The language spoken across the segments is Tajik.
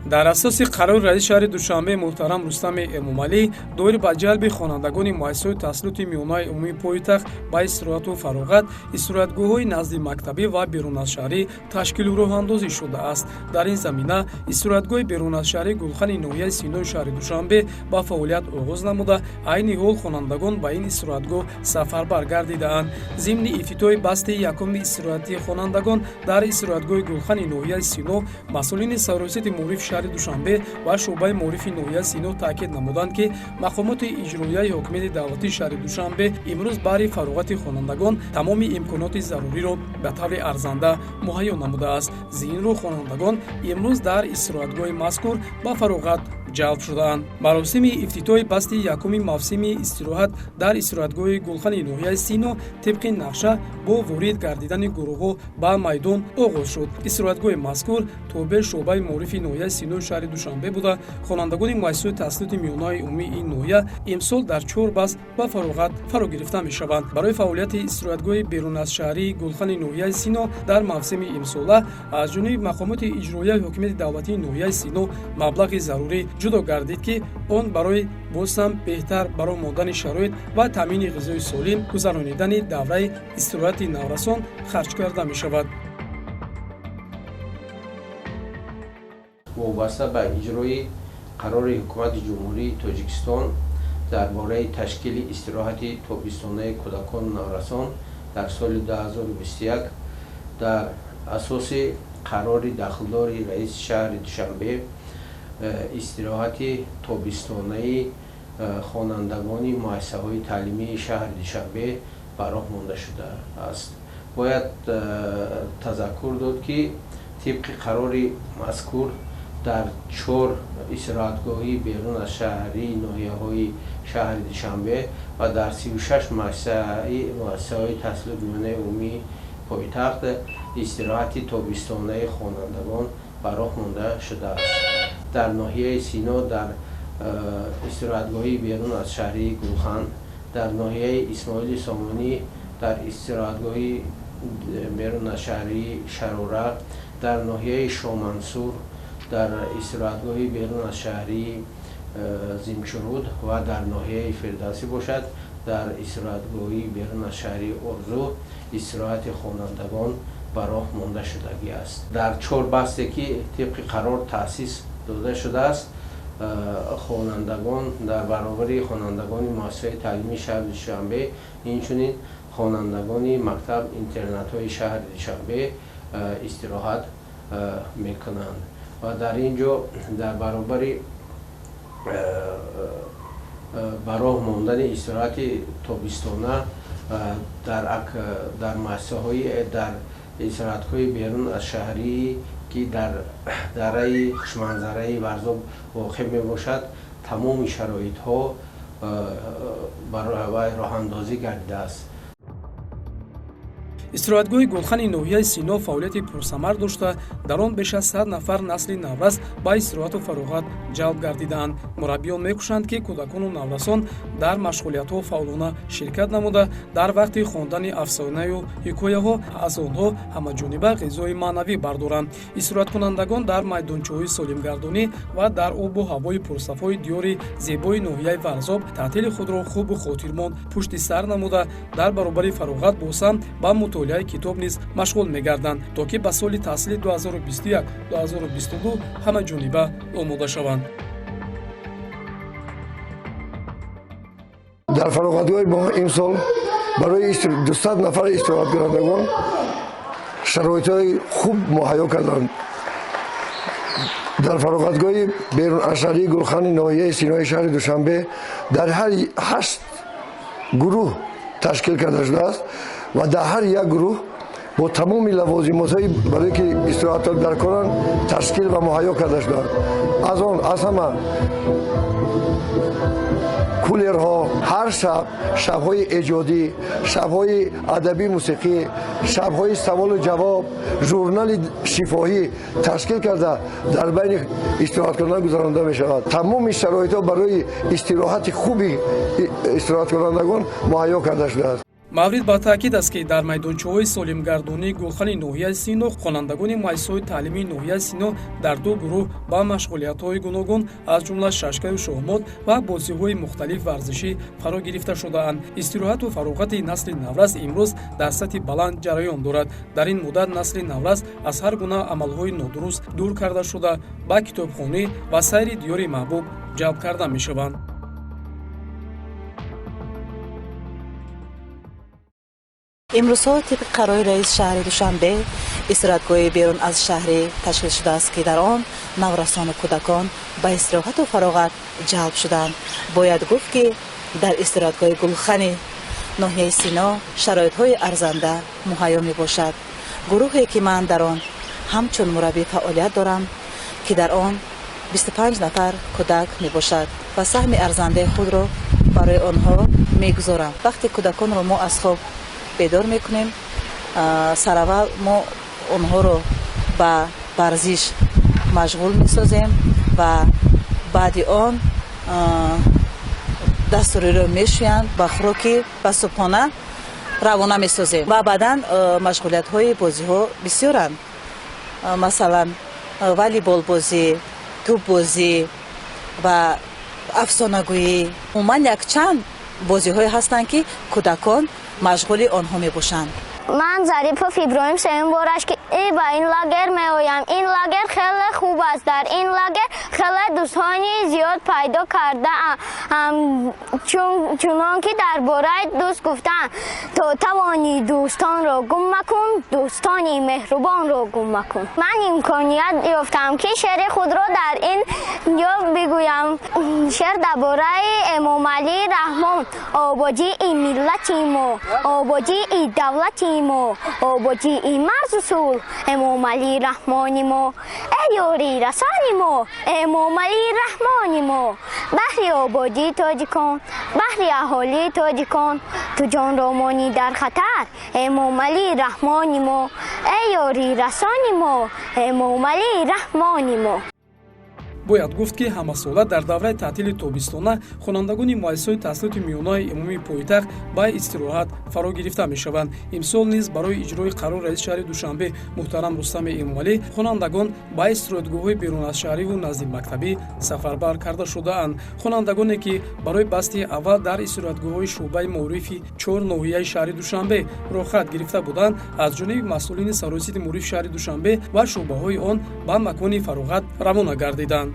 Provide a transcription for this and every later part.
Дар асоси қарори раиси шаҳри Душанбе муҳтарам Рустами Эмомалӣ доир ба ҷалби хонандагони муассисаҳои таҳсилоти миёнаи умумии пойтахт ба истироҳату фароғат, истироҳатгоҳҳои назди мактабӣ ва беруназшаҳрӣ ташкилу роҳандозӣ шудааст. Дар ин замина истироҳатгоҳи беруназшаҳрии Гулхани ноҳияи Синои шаҳри Душанбе ба фаъолият оғоз намуда, айни ҳол хонандагон ба ин истироҳатгоҳ сафарбар гардидаанд. Зимни ифтитоҳи басти якуми истироҳатии хонандагон дар истироҳатгоҳи Гулхани ноҳияи Сино масъулини Сарраёсати маорифи шаҳри Душанбе ва шӯъбаи маорифи ноҳияи Сино таъкид намуданд, ки мақомоти иҷроияи ҳокимияти давлатии шаҳри Душанбе имрӯз баҳри фароғати хонандагон тамоми имконоти заруриро ба таври арзанда муҳайё намудааст. Зин рӯ хонандагон имрӯз дар истироҳатгоҳи мазкур ба фароғат ҷалб шудаанд. Маросими ифтитоҳи басти якуми мавсими истироҳат дар истироҳатгоҳи Гулхани ноҳияи Сино тибқи нақша бо ворид гардидани гурӯҳҳо ба майдон оғоз шуд. Истироҳатгоҳи мазкур тобеи шӯъбаи маорифи ноҳияи Синои шаҳри Душанбе буда, хонандагони муассисаҳои таҳсилоти миёнаи умумии ин ноҳия имсол дар чор баст ба фароғат фаро гирифта мешаванд. Барои фаъолияти истироҳатгоҳи беруназшаҳрии Гулхани ноҳияи Сино дар мавсими имсола аз ҷониби мақомоти иҷроияи ҳокимияти давлатии ноҳияи Сино маблағи зарурӣ ҷудо гардид, ки он барои боз ҳам беҳтар барои мондани шароит ва таъмини ғизои солим гузаронидани давраи истироҳати наврасон харҷ карда мешавад. Вобаста ба иҷрои қарори Ҳукумати Ҷумҳурии Тоҷикистон дар бораи ташкили истироҳати тобистонаи кӯдакону наврасон дар соли 2021, дар асоси қарори дахлдори раиси шаҳри Душанбе, истироҳати тобистонаи хонандагони муассисаҳои таълимии шаҳри Душанбе ба роҳ монда шудааст. Бояд тазаккур дод, ки тибқи қарори мазкур дар чор истироҳатгоҳи берун аз шаҳрии ноҳияҳои шаҳри Душанбе ва дар 36 муассисаҳои таҳсилоти миёнаи умумии пойтахт истироҳати тобистонаи хонандагон ба роҳ монда шудааст. Дар ноҳияи Сино дар истироҳатгоҳи берун аз шаҳрии Гулхан, дар ноҳияи Исмоили Сомонӣ дар истироҳатгоҳи берун аз шаҳрии Шарора, дар ноҳияи Шомансур дар истироҳатгоҳи берун аз шаҳрии Зимчуруд ва дар ноҳияи Фирдавсӣ бошад дар истироҳатгоҳи берун аз шаҳрии Орзу истироҳати хонандагон ба роҳ монда шудагӣ аст. Дар чор басте ки тибқи қарор таъсис дода шудааст, хонандагон дар баробари хонандагони муассисаи таълимии шаҳри Душанбе, инчунин хонандагони мактаб интернатҳои шаҳри Душанбе истироҳат мекунанд ва дар ин ҷо дар баробари ба роҳ мондани истироҳати тобистона дар муассисаҳои дар истироҳатгоҳи берун аз шаҳрӣ, ки дар дараи хушманзараи Варзоб воқеъ мебошад, тамоми шароитҳо барои роҳандозӣ гардидааст. Истироҳатгоҳи Гулхани ноҳияи Сино фаъолияти пурсамар дошта, дар он беш аз 100 нафар насли наврас ба истироҳату фароғат ҷалб гардидаанд. Мураббиён мекӯшанд, ки кӯдакону наврасон дар машғулиятҳо фаъолона ширкат намуда, дар вақти хондани афсонаю ҳикояҳо аз онҳо ҳамаҷониба ғизои маънавӣ бардоранд. Истироҳаткунандагон дар майдончаҳои солимгардонӣ ва дар обу ҳавои пурсафои диёри зебои ноҳияи Варзоб таътили худро хубу хотирмон пушти сар намуда, дар баробари фароғат боз ҳам ба мутолиаи китоб низ машғул мегарданд, то ки ба соли таҳсили 2021-2022 ҳамаҷониба омода шаванд. Дар фароғатгоҳи мо имсол барои 200 нафар истироҳаткунандагон шароитҳои хуб муҳайё карданд. Дар фароғатгоҳи берунашаҳрии Гулхани ноҳияи Синои шаҳри Душанбе дар ҳар 8 гурӯҳ ташкил карда шудааст ва дар ҳар як гурӯҳ бо тамоми лавозимотҳои барое ки истироҳатро дар коранд ташкил ва муҳайё карда шудаанд. Аз он аз ҳама кулерҳо, ҳар шаб шабҳои эҷодӣ, шабҳои адабӣ мусиқӣ, шабҳои саволу ҷавоб, журнали шифоҳӣ ташкил карда дар байни истироҳаткунандагон гузаронда мешавад. Тамоми шароитҳо барои истироҳати хуби истироҳаткунандагон муҳайё карда шудааст. Маврид ба таъкид аст, ки дар майдончаҳои солимгардонии гулхани ноҳияи Сино хонандагони муассисаҳои таълимии ноҳияи Сино дар ду гурӯҳ ба машғулиятҳои гуногун, аз ҷумла шашкаю шоҳмот ва бозиҳои мухталиф варзишӣ фаро гирифта шудаанд. Истироҳату фароғати насли наврас имрӯз дар сатҳи баланд ҷараён дорад. Дар ин муддат насли наврас аз ҳар гуна амалҳои нодуруст дур карда шуда, ба китобхонӣ ва сайри диёри маҳбуб ҷалб карда мешаванд. Имрӯзҳо тибқи қарори раиси шаҳри Душанбе истироҳатгоҳи берун аз шаҳрӣ ташкил шудааст, ки дар он наврасону кӯдакон ба истироҳату фароғат ҷалб шуданд. Бояд гуфт, ки дар истироҳатгоҳи Гулхани ноҳияи Сино шароитҳои арзанда муҳайё мебошад. Гурӯҳе ки ман дар он ҳамчун мураббӣ фаъолият дорам, ки дар он 25 нафар кӯдак мебошад ва саҳми арзандаи худро барои онҳо мегузорам. Вақте кӯдаконро мо аз хоб бедор мекунем, сараввал мо онҳоро ба варзиш машғул месозем ва баъди он дастуриро мешӯянд, ба хӯроки ба субҳона равона месозем ва баъдан машғулиятҳои бозиҳо бисёранд. Масалан, волейболбозӣ, тӯббозӣ ва афсонагӯӣ. Умуман якчанд бозиҳое ҳастанд, ки кӯдакон машғули онҳо мебошанд. Ман Зарипов Иброҳим сеюм бор аст, ки ба ин лагер меоям. Ин лагер хеле хуб аст. Дар ин лагер хеле дӯстони зиёд пайдо кардаам. Чунон ки дар бораи дӯст гуфтаанд, то тавонӣ дӯстонро гум макун, дӯстони меҳрубонро гум макун. Ман имконият ёфтам, ки шеъри худро дар ин ҷо бигӯям. Шеър дар бораи Эмомалӣ Раҳмон. Ободии миллати мо, ободии давлати мо, ободии марзу сулҳ, Эмомалӣ Раҳмони мо. Эй ёри расони мо, Эмомалӣ Раҳмони мо, баҳри ободии тоҷикон, баҳри аҳолии тоҷикон, ту ҷонро монӣ дар хатар, Эмомалӣ Раҳмони мо. Эй ёри расони мо, Эмомалӣ Раҳмони мо. Бояд гуфт, ки ҳамасола дар давраи таътили тобистона хонандагони муассисаҳои таҳсилоти миёнаи умумии пойтахт ба истироҳат фаро гирифта мешаванд. Имсол низ барои иҷрои қарори раиси шаҳри Душанбе муҳтарам Рустами Эмомалӣ хонандагон ба истироҳатгоҳҳои берун аз шаҳриву наздимактабӣ сафарбар карда шудаанд. Хонандагоне ки барои басти аввал дар истироҳатгоҳҳои шӯъбаи маорифи 4 ноҳияи шаҳри Душанбе роҳхат гирифта буданд, аз ҷониби масъулини саросити маорифи шаҳри Душанбе ва шӯъбаҳои он ба макони фароғат равона гардиданд.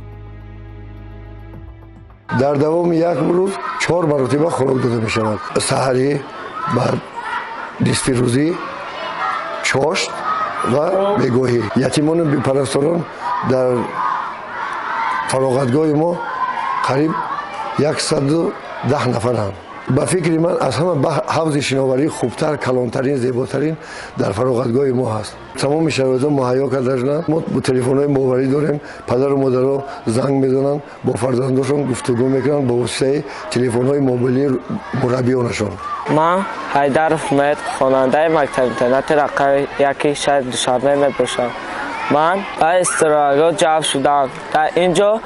Дар давоми як рӯз 4 маротиба хӯрок дода мешавад. Саҳарӣ, баъд нисфирӯзӣ, чошт ва бегоҳӣ. Ятимону бепарасторон дар фароғатгоҳи мо қариб 110 нафаранд. Ба фикри ман аз ҳама ҳавзи шиноварӣ хубтар, калонтарин, зеботарин дар фароғатгоҳи мо ҳаст. Тамоми шароитҳо муҳайё карда шуданд. Мо телефонҳои моварӣ дорем, падару модаро занг мезананд, бо фарзандошон гуфтугӯ мекунанд бо воситаи телефонҳои мобилии мураббиёнашон. Ман Ҳайдаров Умед, хонандаи мактаби интернати рақами 1 шаҳри Душанбе мебошам. Ман ба истироҳатгоҳ ҷалб шудам. Дар ин ҷо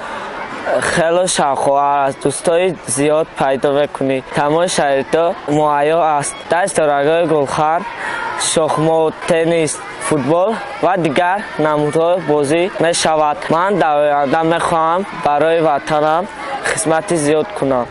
хеле шавқовар аст, дӯстои зиёд пайдо мекунӣ. Тамоми шароитҳо муҳайё аст. Дар истироҳатгоҳи Гулхан шохмот, теннис, футбол ва дигар намудҳои бозӣ мешавад. Ман дар оянда мехоҳам барои ватанам хизмати зиёд кунам.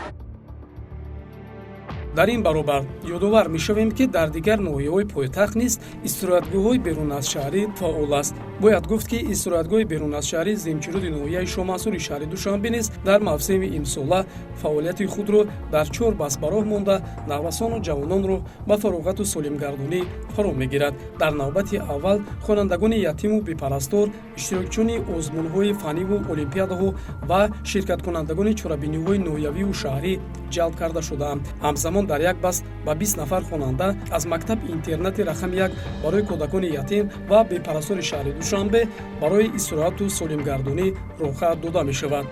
Дар ин баробар ёдовар мешавем, ки дар дигар ноҳияҳои пойтахт низ истироҳатгоҳҳои берун аз шаҳрӣ фаъол аст. Бояд гуфт, ки истироҳатгоҳи берун аз шаҳрӣ Зимчируди ноҳияи Шомансури шаҳри Душанбе низ дар мавсими имсола фаъолияти худро дар 4 баст ба роҳ монда, наврасону ҷавононро ба фароғату солимгардонӣ фаро мегирад. Дар навбати аввал хонандагони ятиму бепарастор, иштирокчиёни озмунҳои фанниву олимпиадаҳо ва ширкаткунандагони чорабиниҳои ноҳиявию шаҳрӣ ҷалб карда шудаанд. Ҳамзамон дар як баст ба 20 нафар хонанда аз мактаб интернати рақами 1 барои кӯдакони ятим ва бепарастори шаҳри Душанбе барои истироҳату солимгардонӣ роҳхат дода мешавад.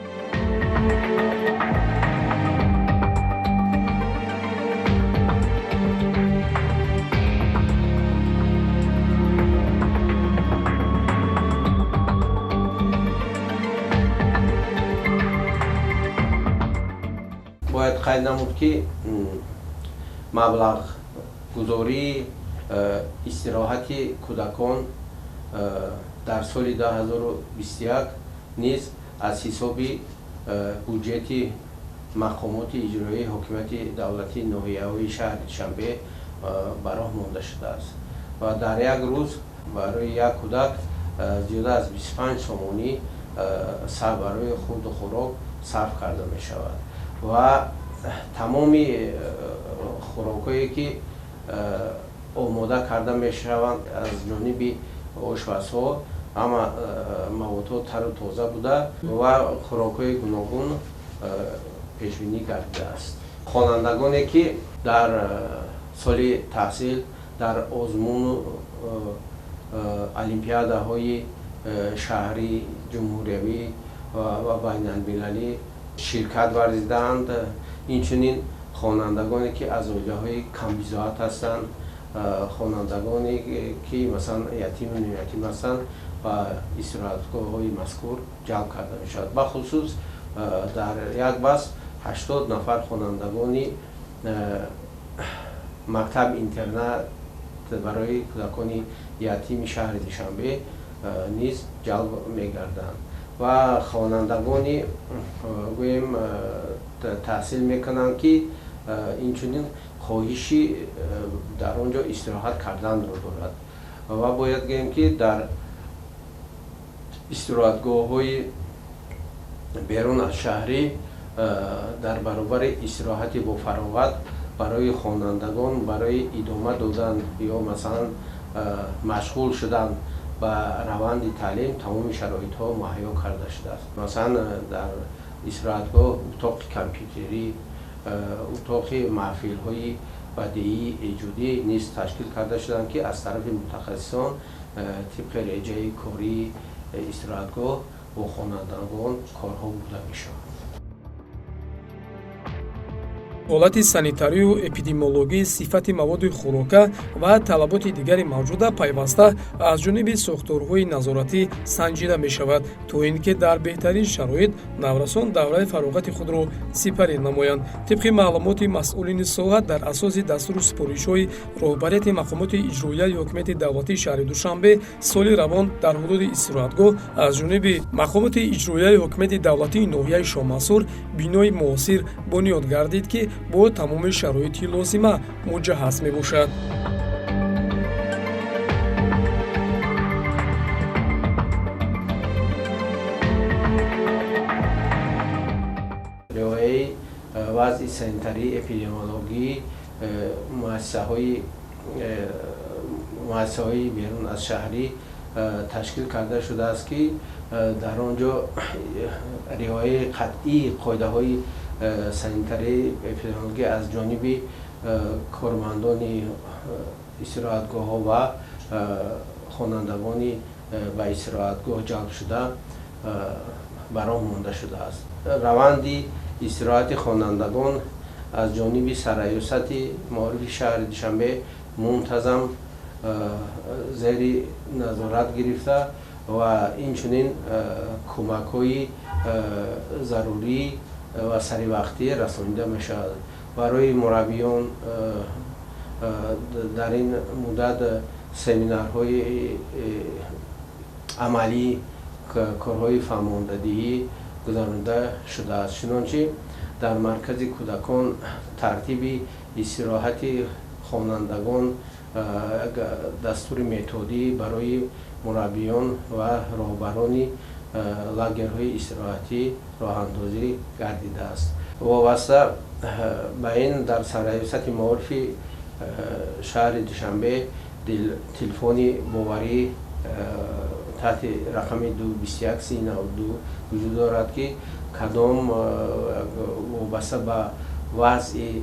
Бояд қайд намуд, ки маблағ Гузории истироҳати кӯдакон дар соли 2021 низ аз ҳисоби буҷети мақомоти иҷроияи ҳокимияти давлатии ноҳияҳои шаҳри Душанбе ба роҳ монда шудааст ва дар як рӯз барои як кӯдак зиёда аз 25 сомонӣ барои хурду хӯрок сарф карда мешавад ва тамоми хӯрокҳое ки омода карда мешаванд аз ҷониби ошпазҳо, ҳама маводҳо тару тоза буда ва хӯрокҳои гуногун пешбинӣ гардидааст. Хонандагоне ки дар соли таҳсил дар озмуну олимпиадаҳои шаҳрӣ, ҷумҳуриявӣ ва байналмилалӣ ширкат варзидаанд, инчунин хонандагоне ки аз оилаҳои камбизоат ҳастанд, хонандагоне ки масалан ятиму нимятим ҳастанд, ба истироҳатгоҳҳои мазкур ҷалб карда мешавад. Бахусус дар як баст 80 нафар хонандагони мактаб интернат барои кӯдакони ятими шаҳри Душанбе низ ҷалб мегарданд ва хонандагони гӯем таҳсил мекунанд, ки инчунин хоҳиши дар он ҷо истироҳат карданро дорад. Ва бояд гӯем, ки дар истироҳатгоҳҳои берун аз шаҳрӣ дар баробари истироҳати бофароғат барои хонандагон барои идома додан ё масалан машғул шудан ба раванди таълим тамоми шароитҳо муҳайё карда шудааст. Масалан, дар истироҳатгоҳ утоқи компютерӣ, утоқи маҳфилҳои бадеӣ эҷодӣ низ ташкил карда шуданд, ки аз тарафи мутахассисон тибқи реҷаи кории истироҳатгоҳ бо хонандагон корҳо бурда мешаванд. Ҳолати санитарию эпидемиологӣ, сифати маводи хӯрока ва талаботи дигари мавҷуда пайваста аз ҷониби сохторҳои назоратӣ санҷида мешавад, то ин ки дар беҳтарин шароит наврасон давраи фароғати худро сипарӣ намоянд. Тибқи маълумоти масъулини соҳа, дар асоси дастуру супоришҳои роҳбарияти мақомоти иҷроияи ҳокимияти давлатии шаҳри Душанбе, соли равон дар ҳудуди истироҳатгоҳ аз ҷониби мақомоти иҷроияи ҳокимияти давлатии ноҳияи Шоҳмансур бинои муосир бунёд гардид, ки бо тамоми шароити лозима муҷаҳҳаз мебошад. Риояи вазъи санитарии эпидемиологии муассисаҳои берун аз шаҳрӣ ташкил карда шудааст, ки дар он ҷо риояи қатъии қоидаҳои санитарии эпидемиологӣ аз ҷониби кормандони истироҳатгоҳҳо ва хонандагони ба истироҳатгоҳ ҷалб шуда ба роҳ монда шудааст. Раванди истироҳати хонандагон аз ҷониби сарраёсати маорифи шаҳри Душанбе мунтазам зери назорат гирифта ва инчунин кӯмакҳои зарурӣ ва саривақтӣ расонида мешавад. Барои мураббиён дар ин муддат семинарҳои амалӣ, корҳои фаҳмондадиҳӣ гузаронида шудааст. Чунончи дар маркази кӯдакон тартиби истироҳати хонандагон як дастури методӣ барои мураббиён ва роҳбарони лагерҳои истироҳатӣ роҳандозӣ гардидааст. Вобаста ба ин дар сарраёсати маорифи шаҳри Душанбе телефони боварӣ таҳти рақами 221 30 92 вуҷуд дорад, ки кадом вобаста ба вазъи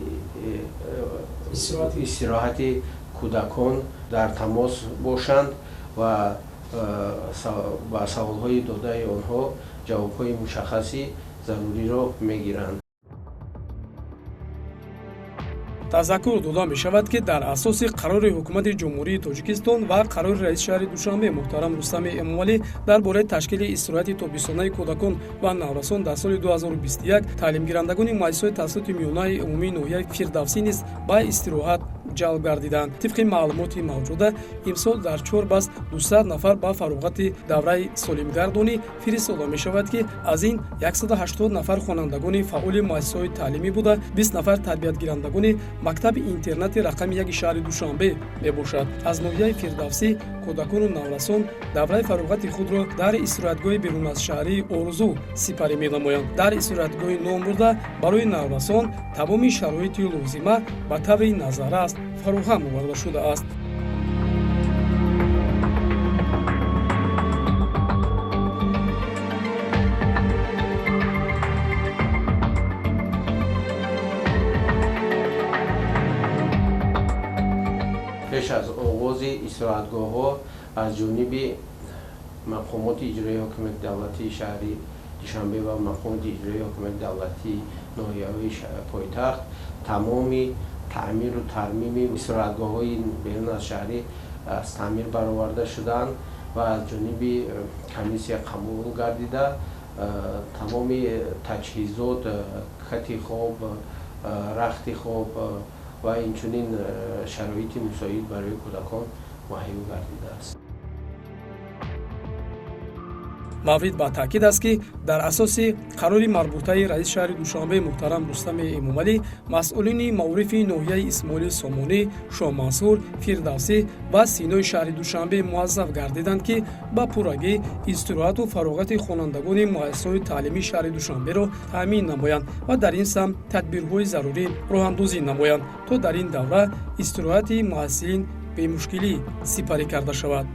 истироҳати кӯдакон дар тамос бошанд ва ба саволҳои додаи онҳо ҷавобҳои мушаххаси заруриро мегиранд. Тазаккур дода мешавад, ки дар асоси қарори Ҳукумати Ҷумҳурии Тоҷикистон ва қарори раиси шаҳри Душанбе муҳтарам Рустами Эмомалӣ дар бораи ташкили истироҳати тобистонаи кӯдакон ва наврасон дар соли 2021, таълимгирандагони муассисаҳои таҳсилоти миёнаи умумии ноҳияи Фирдавсӣ низ ба истироҳат ҷалб гардиданд. Тибқи маълумоти мавҷуда, имсол дар 4 баст 200 нафар ба фароғати давраи солимгардонӣ фиристода мешавад, ки аз ин 180 нафар хонандагони фаъоли муассисаҳои таълимӣ буда, 20 нафар тарбиятгирандагони мактаби интернати рақами 1 шаҳри Душанбе мебошад. Аз ноҳияи Фирдавсӣ кӯдакону наврасон давраи фароғати худро дар истироҳатгоҳи берун аз шаҳрии Орзу сипарӣ менамоянд. Дар истироҳатгоҳи номбурда барои наврасон тамоми шароити лозима ба таври назаррас фароҳам оварда шудааст. Пеш аз оғози истироҳатгоҳҳо аз ҷониби мақомоти иҷроии ҳокимияти давлатии шаҳри Душанбе ва мақомоти иҷроии ҳокимияти давлатии ноҳияҳои пойтахт тамоми таъмиру тармими истироҳатгоҳҳои берун аз шаҳрӣ аз таъмир бароварда шуданд ва аз ҷониби комиссия қабул гардида, тамоми таҷҳизот, кати хоб, рахти хоб ва инчунин шароити мусоид барои кӯдакон муҳайё гардидааст. Маврид ба таъкид аст, ки дар асоси қарори марбутаи раиси шаҳри Душанбе муҳтарам Рустами Эмомалӣ масъулини маорифи ноҳияи Исмоили Сомонӣ, Шоҳмансур, Фирдавсӣ ва Синои шаҳри Душанбе муаззаф гардиданд, ки ба пуррагӣ истироҳату фароғати хонандагони муассисаҳои таълимии шаҳри Душанберо таъмин намоянд ва дар ин самт тадбирҳои зарурӣ роҳандозӣ намоянд, то дар ин давра истироҳати муҳассилин бемушкилӣ сипарӣ карда шавад.